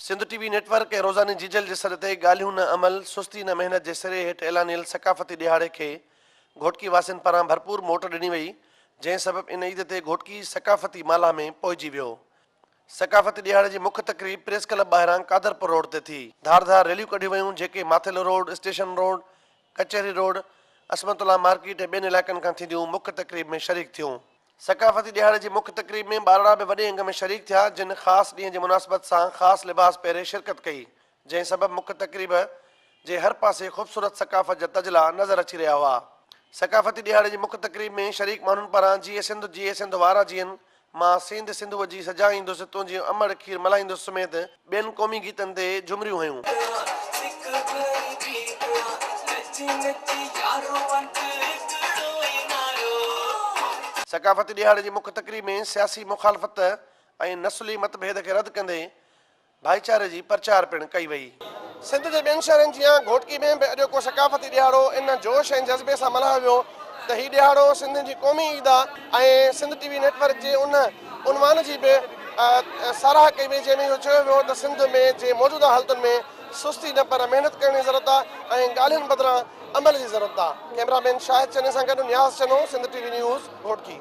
سنڌ ٽي V net work ۽ روزاني جيجل جي سڏ تي ڳالهيون نه عمل، سستي نه محنت جي سري هيٺ اعلانيل ثقافتي ڏهاڙي کي گهوٽڪي واسين پاران ڀرپور موٽ ڏني وئي، جنهن سبب ان عيد تي گهوٽڪي ثقافتي مالها ۾ پوئجي ويو. ثقافتي ڏهاڙي جي مک تقريب پريس ڪلب ٻاهران قادرپور روڊ تي ٿي. ڌار ڌار ريليون ڪڍيون ويون، جيڪي ماٿيلو روڊ، اسٽيشن روڊ، ڪچهري روڊ، عصمت الله مارڪيٽ ۽ ٻين علائقن کان ٿينديون مک تقريب ۾ شريڪ ٿيون. ثقافتي ڏهاڙي جي مک تقريب ۾ ٻارڙا به وڏي انگ ۾ شريڪ ٿيا، جن خاص ڏينهن جي مناسبت سان خاص لباس پهري شرڪت ڪئي، جنهن سبب مک تقريب جي هر پاسي خوبصورت ثقافت جا تجلا نظر اچي رهيا هئا. ثقافتي ڏهاڙي جي مک تقريب ۾ شريڪ ماڻهن پاران جيئي سنڌ جيئي سنڌ وارا جيئن مان سينڌ سنڌوء جي سجائيندس تنهنجي امڙ کير ملائيندس سميت ٻين قومي گيتن تي جهمريون هنيون. ثقافتي ڏهاڙي جي مک تقريب ۾ سياسي مخالفت ۽ نسلي متڀيد کي رد ڪندي ڀائيچاري جي پرچار پڻ ڪئي وئي. سنڌ جي ٻين شهرن جيان گهوٽڪي ۾ به اڄوڪو ثقافتي ڏهاڙو ان جوش ۽ جذبي سان ملهايو ويو ته هي ڏهاڙو سنڌين جي قومي عيد آ ۽ سنڌ ٽي وي نيٽ ورڪ جي ان عنوان جي به ساراهه ڪئي وئي جنهن ۾ اهو چيو ويو ته سنڌ ۾ جي موجوده حالتن ۾ سستي نه پر محنت ڪرڻ جي ضرورت آ ۽ ڳالهين بدران عمل جي ضرورت آ. ڪئميرا مين شاهد چني سان گڏ Niaz Channo, Sindh T V news, Ghotki.